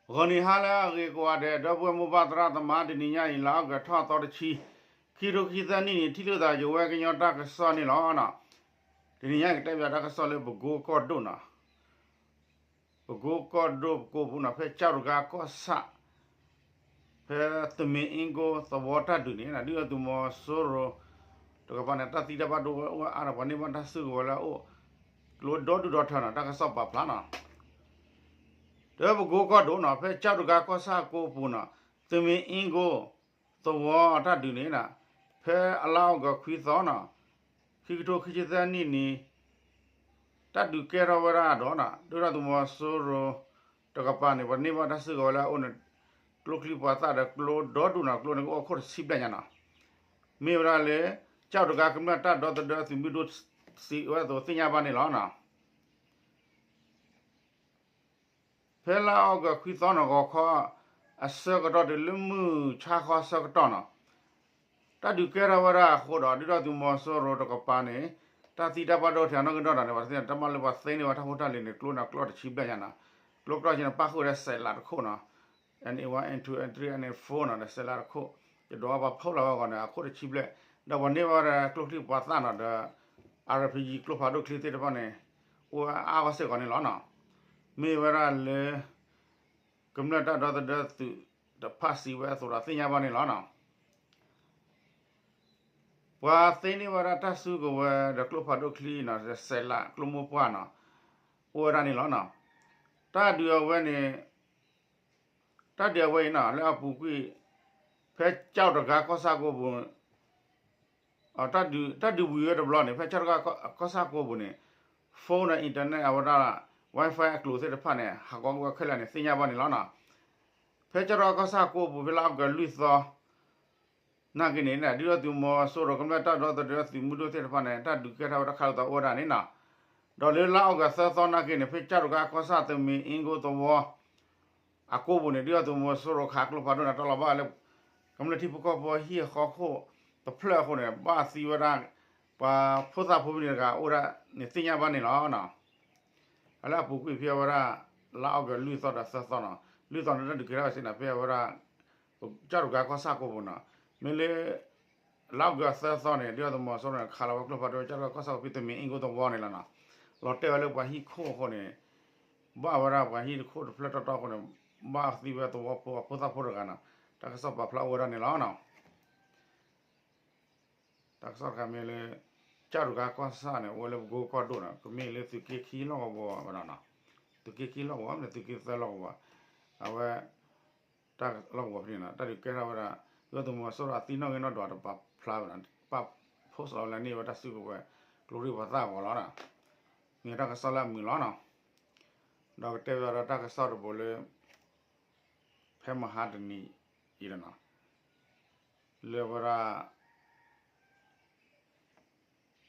ဂီၤနံၤဟါလၢအဂ့ၤကိးဂၤဒဲး ဒီပုၢ်ဝဲၢ်မိၢ်ပၢ်သရၣ်သမါ တနံၤညါအံၤ လါအီကူးထီၣ်သီတဆံ, ခံကထိခံဆံသၢနံၣ်န့ၣ် ထံၣ်လိာ်သးယဝဲကညီတၢ်ကစီၣ်န့ၣ်လီၤ. တနံၤညါကတဲဘၣ်တၢ်ကစီၣ်လၢပကိကီၢ်ဒိၣ်နီၤ, ပကိကီၢ်ဒိၣ်ပကိပူၤနီၤ ဖဲကၠီၣ်တဂၤကီၢ်ဆၣ် ဖဲသုးမ့ၣ်အ့ကိသဝီတၢ်ဒုးန့ၣ် ဒုၣ်ဒါသုးမီၤစိရိၤတကပၤန့ၣ် တၢ်သံတၢ်ဘၣ်ဒိအိၣ်ဝဲအါဒီး ပှၤန့ၢ်ဘၣ်တၢ်စုကဝဲၤလၢအအိၣ် ကျိဒီဒူၣ်ဒီထၢနီၤ တၢ်ကစီၣ်ပာ်ဖျါနီၤ. ဒီးပကိကီၢ်ဒိၣ်နီၤ ဖဲကၠီၣ်တဂၤကီၢ်ဆၣ်ကိပူၤနီၤ သုးမ့ၣ်အ့ကိသဝီတၢ်ဒုးန့ၣ် ဖဲအလါအီကူးခွံသီနီၤ ခံကထိခံဆံသၢနံၣ်န့ၣ် တၢ်ဒုးကဲထီၣ်ဝဲဒၣ်ဒီး ဒုၣ်ဒါသုးမီၤစိရိၤတကပၤန့ၣ် ပှၤန့ၢ်ဘၣ်တၢ်စုကဝဲၤလၢအအိၣ်န့ၣ် ကျိချံပှၤသၣ်ဒီးကျိဒီဒူၣ်နီၤ ကျိန့ၣ်ကအိၣ်ခိၣ်တဆံဘျဲၣ်ညါနီၤ. မ့ၢ်ဝဲဒၣ်လၢ ကၠီၣ်တဂၤကမျၢၢ်တၢ်ဒီသဒၢသုးမုၢ်ဒိၣ်စံးဝဲအသိးသ့ၣ်ညါဘၣ်န့ၣ်လီၤ. ဖဲလါအီကူးခွံသီနီၤ ဂီၤခီအဆၢကတီၢ်တုၤလၢမုၢ်ဆါခီအဆၢကတီၢ်နီၤ တၢ်ဒုးကဲထီၣ်ဝဲဒၣ်အဃိဒီး ဒုၣ်ဒါသုးမီၤစိရိၤတကပၤန့ၣ် တၢ်သံတၢ်ဘၣ်ဒိထဲအနီၣ်ဂံၢ်နီၣ်ဒွးန့ၣ် ပှၤသ့ၣ်ညါတၢ်မၤလၢပှၤသ့န့ၢ်ဝဲတၢ်ဖိတၢ်လံၤန့ၣ် ကျိန့ၣ်ကျိတဆံဘျဲၣ်ညါနီၤ. ကျိကျီၢ်ဆံန့ၣ် ပၣ်ဃုာ်ဝဲဒၣ်စဲးလးတခိၣ်နီၤ N A one N two N three N A four နီၤ ဒီးစဲးလးတခိၣ် ယဒိးပာ်ဖီလာ်ဝဲအဂီၢ်န့ၣ် အခိၣ်တဆံဘျဲၣ် ဒီးပှၤန့ၢ်ဘၣ်ဝဲဒၣ်ကျိချံပှၤသၣ်နီၤ ဒီး အါရ့ဖံယံၤ ကျိဖးဒိၣ်ချံသ့ၣ်တဖၣ်န့ၣ် အိၣ်ဝဲအါဂီၢ်စ့ၢ်ကီးန့ၣ်လီၤနီၤ. မ့ၢ်ဝဲဒၣ်လၢ ကမျၢၢ်တၢ်ဒီသဒၢသုးတဖၣ်စံးဝဲအသိးဒီးသ့ၣ်ညါဘၣ်န့ၣ်လီၤနီၤ. ပှၤသ့န့ၢ်ဝဲဒၣ်တၢ်စုကဝဲၤဒီးကျိဖးဒိၣ်ချံနီၤ ဒီးစဲးလးကျိမိၢ်ပှၢ်နီၤ အိၣ်ဝဲဒၣ်န့ၣ်လီၤနီၤ. တၢ်ဒုးအဝဲန့ၣ် တၢ်ဒုးအဝဲအံၤနီၤ လၢအပူၤကွံာ် ဖဲကၠီၣ်တဂၤကီၢ်ဆၣ်ကိပူၤ တၢ်ဒုးဝံၤဝဲတဘျီန့ၣ် ဖဲကၠီၣ်တဂၤကီၢ်ဆၣ်ကိပူၤန့ၣ် phone ဒီး internet အဝဲဒၣ် Wi-Fi အကျိၤသ့ၣ်တဖၣ်န့ၣ် ဟးဂီၤကွံာ်ဝဲခဲလၢာ်န့ၣ် သ့ၣ်ညါဘၣ်န့ၣ်လီၤနီၤ. ဖဲကၠီၣ်တဂၤကီၢ်ဆၣ်ကိပူၤ ဖဲလါအီကူးလွံၢ်သီ နာ်က့န့ၣ် ဒုၣ်ဒါသုးမီၤစိရိၤကမျၢၢ်တၢ်ဒီသဒၢသုးမုၢ်ဒိၣ်သ့ၣ်တဖၣ်န့ၣ် တၢ်ဒုးကဲထီၣ်ဝဲတၢ်ခးလိာ်သးအိၣ်ဝဲဒၣ်န့ၣ်နီၤ. ဒီးလၢလါအီကူးသၢသီနာ်က့န့ၣ် ဖဲကၠီၣ်တဂၤကီၢ်ဆၣ်သုးမ့ၣ်အ့ကိသဝီ အကိပူၤန့ၣ် ဒုၣ်ဒါသုးမီၤစိရိၤခးကျိဖးဒိၣ်န့ၣ် တၢ်လီၤဘၣ်လၢ ကမျၢၢ်ထံဖိကီၢ်ဖိဟံၣ်အဃီခိၣ်တဖျၢၣ်အဃိန့ၣ် ဘၣ်သံဝဲဒၣ် ပှၤဖိသၣ်ဖိမုၣ်တဂၤအိၣ်ဒၣ်န့ၣ်သ့ၣ်ညါဘၣ်န့ၣ်လီၤ. အလၢအပူၤကွံာ်ဖဲဝဲဒၣ် လါအီကူးလွံၢ်သီဒီးသၢသီနီၤ လွံၢ်သီန့ၣ် တၢ်ဒုးကဲထီၣ်ဝဲစ့ၢ်န့ၣ် ဖဲဝဲဒၣ် ကၠီၣ်တဂၤကီၢ်ဆၣ်ကိပူၤနီၤ. မ့ၢ်လၢ လါအီကူးသၢသီန့ၣ် ဒုၣ်ဒါသုးမီၤစိရိၤန့ၣ် ခးလီၤဝဲကျိဖးဒိၣ် ကၠီၣ်တဂၤကီၢ်ဆၣ်ကိပူၤ သုးမ့ၣ်အ့ကိသဝီန့ၣ်လီၤနီၤ. လီၤတဲာ်ဝဲလၢပှၤဟံၣ်ခိၣ်အဃိန့ၣ် ဘၣ်ဝဲဒၣ်ပှၤဟံၣ်တခိၣ်တဖျၢၣ်တီတီအဃိန့ၣ် ဘၣ်သံဝဲသဝီဖိအဖိသၣ်ဖိတဂၤနီၤ. တၢ်ကစီၣ်ပာ်ဖျါအိၣ်ဝဲဒၣ်န့ၣ်လီၤနီၤ. တၢ်ကစီၣ်တခါမ့ၢ်လၢ ကၠီၣ်တဂၤကီၢ်ဆၣ်န့ၣ် အိၣ်ဝဲလၢပကိကီၢ်ဒိၣ်နီၤ ကမ့ၢ်လၢသုးက့ခံလီၢ်ကဝီၤဝဲနီၤ. သုးက့ခံလီၢ်ကဝီၤ မ့ၢ်သုးက့သၢလီၢ်ကဝီၤ အဝဲ တၢ်လီၢ်ကဝီၤဖဲန့ၣ်နီၤ တၢ်ဒုးကဲထီၣ်ဝဲဒၣ် ဒုၣ်ဒါသုးမီၤစိရိၤအသံနီၣ်ဂံၢ်နီၣ်ဒွးတပာ်ဖျါဝဲနီၤ ပာ် post လီၤဝဲလၢန့ၢ်ဝဲတၢ်စုကဝဲၤ ကျိချံပှၤသၣ်အဂီၢ်လီၤ. မ့ၢ်တၢ်ကစီၣ်လၢအမုာ်လီၤနီၤ. ဒီးကတဲဝဲဒၣ်တၢ်ကစီၣ်တဘိလၢ ဖဲမဟါတနံၤအံၤလီၤနီၤ လၢဝဲဒၣ်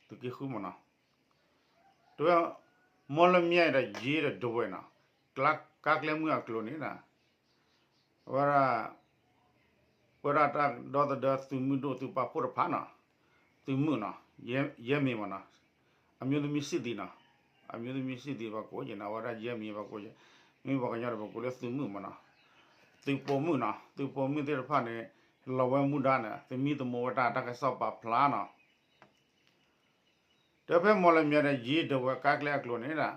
သုးက့ဃုမ့ၢ်နီၤ တဝဲ မီၢ်လမၠဲၣ်ဒီးယ့ဒီးဒဝဲၢ်နီၤ ကါကျဲမုၢ်အကျိၤန့ၣ် အဝဲဒၣ် ဝဲဒၣ်တၢ်ဒီသဒၢသုးမုၢ်ဒိၣ်သုးပာ်ဖှိၣ်တဖၣ်နီၤ သုးမုၢ်နီၤ ယဲမ့ၢ်မ့ၢ်နီၤ အမျိုးသမီးစစ်သည်နီၤ အမျိုးသမီးစစ်သည် ပှၤကိးယဲၢ်နီၤ အဝဲဒၣ်ယဲမ့ၢ်ပှၤကိး မ့ၢ်ပှၤကညီဒီးပကိးလၢသုးမုၢ်မ့ၢ်နီၤ သုးပိာ်မုၣ်နီၤ သုးပိာ်မုၣ်သ့ၣ်တဖၣ်န့ၣ် လီၤဝဲမူဒါန့ၣ် သမံသမိးဝဲတၢ် တၢ်ကစီၣ်ပာ်ဖျါနီၤ ဒီးဖဲမီၢ်လမၠဲၣ်ဒီးယ့ဒီးဝဲၢ်ကါကျဲအကျိၤန့ၣ်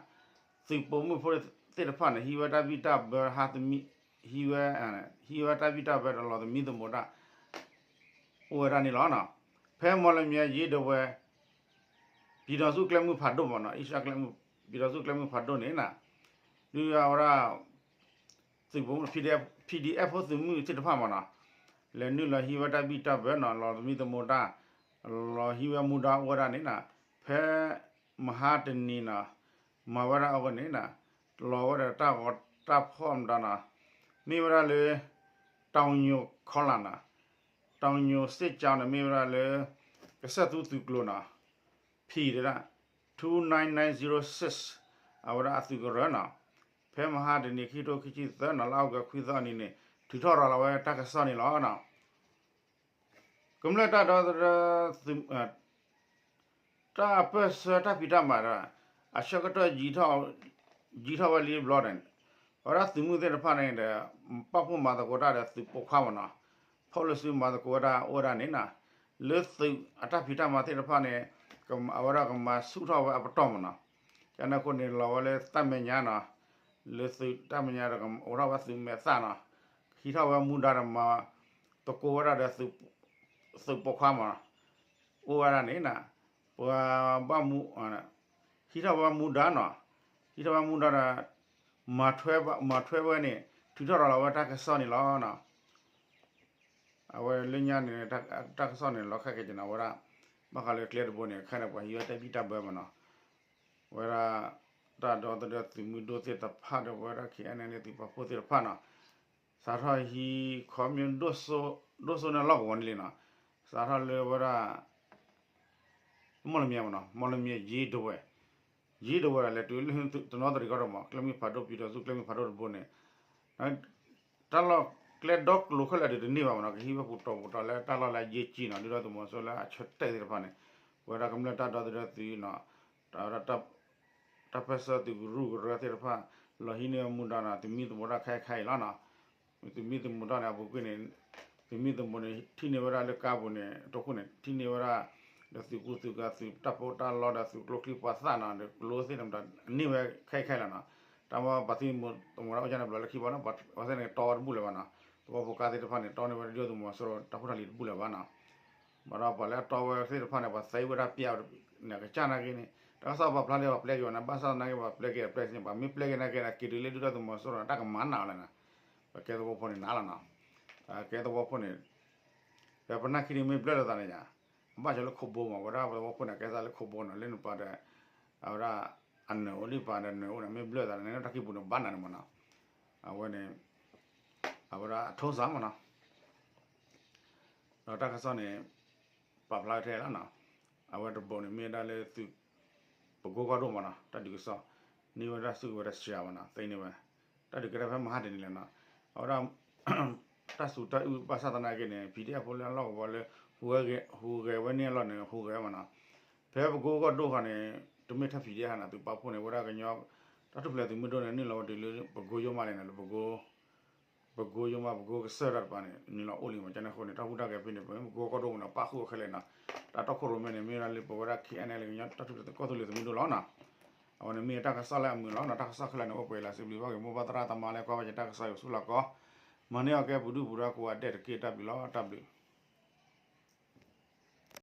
သုးပိာ်မုၣ်ဖိသ့ၣ်တဖၣ်န့ၣ် ဟံးဝဲတၢ်ဘံၣ်တၢ်ဘၢဟးသမံ ဟံးဝဲ ဟံးဝဲတၢ်ဘံၣ်တၢ်ဘၢဒီးလီၤသမံသမိးတၢ် အိၣ်ဝဲဒၣ်န့ၣ်လီၤ. ဖဲမီၢ်လမၠဲၣ်ယ့ဒီးဝဲၢ် ပြည်ထောင်စုကျဲမုၢ်ဖးဒိၣ်မ့ၢ်နီၤ အ့ရှါကျဲမုၢ် ပြည်ထောင်စုကျဲမုၢ်ဖးဒိၣ်န့ၣ် ဒုးအဝဲဒၣ် သုးပိာ်မုၣ် PDF ဖိသုးမုၢ်သ့ၣ်တဖၣ်မ့ၢ်နီၤ လဲၤနုာ်လီၤဟံးဝဲတၢ်ဘံၣ်တၢ်ဘၢနီၤ လီၤသမံသမိးတၢ် လီၤဟံးဝဲမူဒါအိၣ်ဝဲဒၣ်န့ၣ်နီၤ ဖဲမဟါတနံၤနီၤ မၤဝဲဒၣ်အဃိန့ၣ်နီၤ လီၤဝဲဒီးတၢ်ဂီၤတၢ်ဖီၣ်မတၤနီၤ မ့ၢ်ဝဲဒၣ်လၢ တောင်ညို ခီလၢ်နီၤ တောင်ညို စစ်ကြောင်းန့ၣ် မ့ၢ်ဝဲဒၣ်လၢ ကစၢၢ်သူသုးကျိၤနီၤ P ဒၣ် two nine nine zero six အဝဲဒၣ်အသုးကရၢနီၤ ဖဲမဟါတနံၤ ခံကထိခံဆံသၢနီၤ လါအီကူးခွံသီအနံၤန့ၣ် ထုးထီၣ်ရၤလီၤဝဲတၢ်ကစီၣ်န့ၣ်လီၤ. ကမျၢၢ်တၢ်ဒီသဒၢ တၢ်ပၢၢ်ဆၢတၢ်ဖံးတၢ်မၤဒီး အဆၢကတီၢ် ယံာ်ထီၣ်ဝဲလံတဘျီန့ၣ် အဝဲဒၣ်သုးမုၢ်သ့ၣ်တဖၣ်န့ၣ်ဒီး ပာ်ဖှိၣ်မၤသကိးတၢ်ဒီးသုးပိာ်ခွါမ့ၢ်နီၤ, ဖီၣ်လိာ်စုမၤသကိးဝဲဒၣ်အိၣ်ဝဲဒၣ်န့ၣ်နီၤ, လၢသုးအတၢ်ဖံးတၢ်မၤသ့ၣ်တဖၣ်န့ၣ် အဝဲဒၣ်ကမၤဆူၣ်ထီၣ်ဝဲအပတီၢ်မ့ၢ်နီၤ, ကန့ၣ်အဃိန့ၣ် လီၤဝဲလၢတၢ်မဲာ်ညါနီၤ, လၢသုးတၢ်မဲာ်ညါဒီး ကအိးထီၣ်ဝဲသုးမဲာ်သၣ်နီၤ, ဟံးထီၣ်ဝဲမူဒါဒီးမၤ သကိးဝဲဒၣ်ဒီး သုးပိာ်ခွါမ့ၢ်နီၤ, အိၣ်ဝဲဒၣ်န့ၣ်နီၤ, ပှၤဘၣ်မူ ဟံးထီၣ်ဝဲမူဒါနီၤ, ဟံးထီၣ်ဝဲမူဒါဒီး မၤထွဲဝဲန့ၣ် ထုးထီၣ်ရၤလီၤဝဲတၢ်ကစီၣ်န့ၣ်လီၤနီၤ. အဝဲလၢညါန့ၣ် တၢ်ကစီၣ်န့ၣ် လီၤခဲကဲက့ၤနီၤ အဝဲဒၣ် ဘၣ်ဃးလၢကျဲတဘိန့ၣ် ခဲန့ၣ် ပှၤဟံးဝဲတၢ်ဘံၣ်တၢ်ဘၢမ့ၢ်နီၤ, ဝဲဒၣ် တၢ်ဒီသဒၢသုးမုၢ်ဒိၣ်သ့ၣ်တဖၣ်ဒီး ပဝဲဒၣ် ခဲအံၤန့ၣ် သုးပာ်ဖှိၣ်သ့ၣ်တဖၣ်နီၤ, စးထီၣ်ဟံးခီမ့ၢ် ဒိၣ်စိန့ၣ်လီၢ်ကဝီၤန့ၣ်လံနီၤ, စးထီၣ်လၢဝဲဒၣ် မီၢ်လမၠဲမ့ၢ်နီၤ, မီၢ်လမၠဲ ယ့ဒဝဲၢ်, ယ့ဒဝဲၢ်ဒီး လဲၤတုၤလၢတနီသရံၣ်ကီၢ်ဒိၣ်မး ကျဲမုၢ်ဖးဒိၣ် ပံၤဒီးဆူကျဲမုၢ်ဖးဒိၣ်တဘိန့ၣ် တၢ်လီၢ်ကျဲဒီကျိၤခဲလၢာ်ဒီးတန့ၢ်ဘၣ်မ့ၢ်နီၤ, ကဟံးဝဲပူၤတီၤပူၤတီၤလၢတၢ်လီၢ်လၢအယ့ကံနီၤ, ဒုၣ်ဒါသုးမီၤစိရိၤလၢအဆၢတဲာ်သ့ၣ်တဖၣ်န့ၣ် ပဝဲဒၣ်ကမျၢၢ်တၢ်ဒီသဒၢသုးနီၤ, တၢ်ပၢၢ်ဆၢသုးကရူၢ်ကရၢသ့ၣ်တဖၣ် လီၤဟံးန့ၢ်မူဒါနီၤ, သုးမံသမိးတၢ်ခဲအံၤခဲအံၤလီၤနီၤ. သုးမံသမိးတၢ်န့ၣ် အပူၤကွံာ်န့ၣ် သုးမံသမိးန့ၣ် ထံၣ်န့ၢ်ဝဲဒၣ်လၢကါပူၤန့ၣ် တိခိၣ်န့ၣ် ထံၣ်န့ၢ်ဝဲဒၣ် ဒီးသုးကူသုးကၤ သုးတၢ်ပီးတၢ်လီဒီးသုးကျိချံမျိာ်သၣ်နီၤ, ဒီးကျိသ့ၣ်တဖၣ်န့ၣ် န့ၢ်ဝဲခဲအံၤခဲအံၤလီၤနီၤ. တၢ်မ့ၢ်ပှၤသုးမံသမိးတၢ်အိၣ်ကန့ၣ် ဘျီလၢခံဘီနီၤ, ပှၤဝဲသ့ၣ်န့ၣ် တီဝဲတဘူၣ်လၢၤဘၣ်နီၤ. သဝီဖိကါသ့ၣ်တဖၣ်န့ၣ် တီန့ၢ်ဝဲဒုၣ်ဒါသုးမီၤစိရိၤတၢ်ဖိတၢ်လံၤတဘူၣ်လၢၤဘၣ်နီၤ. ဘၣ်ဒီးပှၤလၢအတီဝဲသ့ၣ်တဖၣ်န့ၣ် ပှၤသဲဝဲဒၣ်ပျဲန့ၣ် အကစၢ်နာ်က့န့ၣ် တၢ်ကစီၣ်ပာ်ဖျါလၢပှၤပျဲက့ၤဝဲန့ၣ် ဘၣ်ဆၣ်သနာ်က့ ပှၤပျဲက့ၤအပျဲက့ၤန့ၣ် ပှၤမ့ၢ်ပျဲက့ၤနာ်က့န့ၣ် က့ၤတုၤလၢဒုၣ်ဒါသုးမီၤစိရိၤန့ၣ် တၢ်ကမၤနးအီၤလီၤနီၤ. ပကဲသဝီဖိန့ၣ်နးလီၤနီၤ. ကဲသဝီဖိန့ၣ် ဖဲပနၢ်ခံန့ၣ်မ့ၢ်ဘျၢၣ်လိာ်သးန့ၣ်ယါ, ဘၣ်ဆၣ်လၢခိၣ်ဘိမး ဝဲဒၣ်ပသဝီဖိန့ၣ် ကဲသးလၢခိၣ်ဘိနီၤ, လၢနပၤဒီး အဝဲဒၣ် အနၢၤအိၣ်လံ ပၤဒီးနၢၤအိၣ်န့ၣ် မ့ၢ်ဘျၢၣ်သးန့ၣ် နတၢ်ခံပူၤန့ၣ်ဘၣ်နၤန့ၣ်မးနီၤ. အဝဲန့ၣ် အဝဲဒၣ်အထိစၢ်မးနီၤ. ဒီးတၢ်ကစီၣ်န့ၣ် ပာ်ဖျါထဲလီၤနီၤ. အဝဲတဘိန့ၣ် မ့ၢ်ဝဲဒၣ်လၢသုး ပကိကီၢ်ဒိၣ်မးနီၤ တၢ်ဒုးကစီၣ် န့ၢ်ဝဲဒၣ်စုကဝဲၤတစှၤမးနီၤ သ့န့ၢ်ဝဲ တၢ်ဒုးကဲထီၣ်ဖဲမဟါတနံၤလီၤနီၤ. အဝဲဒၣ် တၢ်စူၤတၢ်အုးဘၣ်ဆၣ်သနာ်က့န့ၣ် PDF ဖိလၢအလီၢ်ကဝီၤလၢ ဟူးဂဲၤဝဲန့ၢ်အလီၢ်န့ၣ် ဟူးဂဲၤဝဲမးနီၤ. ဖဲပကိကီၢ်ဒိၣ်ဃီန့ၣ် တမ့ၢ်ထဲ PDF ဟါနီၤ သုးပာ်ဖှိၣ်န့ၣ် ဝဲဒၣ်ကညီ တၢ်ထူၣ်ဖျဲးသုးမုၢ်ဒိၣ်န့ၣ် နုာ်လီၤဝဲတုၤလၢပကိယိမးလဲၣ်နီၤ လၢပကိ ပကိယိမး ပကိကစၢၢ်တၢ်တပၤန့ၣ် နုာ်လီၤအိၣ်လံမး ကန့ၣ်အဃိန့ၣ် တၢ်ဟူးတၢ်ဂဲၤဖဲန့ၣ် ပမ့ၢ်ပကိကီၢ်ဒိၣ်မးန့ၣ် ပာ်ဃုာ်အီၤခဲလၢာ်နီၤ. တၢ်တီခိၣ်ရိၣ်မဲန့ၣ် မ့ၢ်ဝဲဒၣ်လၢပဝဲဒၣ် ခဲအံၤန့ၣ် လၢကညီတၢ်ထူၣ်ဖျဲးသုးမုၢ်ဒိၣ်လီၤနီၤ. အဝဲန့ၣ်မ့ၢ်တၢ်ကစီၣ်လၢအမုာ်လီၤနီၤ တၢ်ကစီၣ်ခဲလၢာ်န့ၣ် အိၣ်ပှဲၤလၢစံးဘျုးဘၣ်က့ၤ မိၢ်ပၢ်သရၣ်သမါလၢကွၢ်ဘၣ်က့ၤတၢ်ကစီၣ်အံၤဆူၣ်လီၤကီ မၤန့ၢ်အီၤကဲပူၤဒုၣ်ပူၤဒါကိးဂၤဒဲးတက့ၢ် တၢ်ဘျုး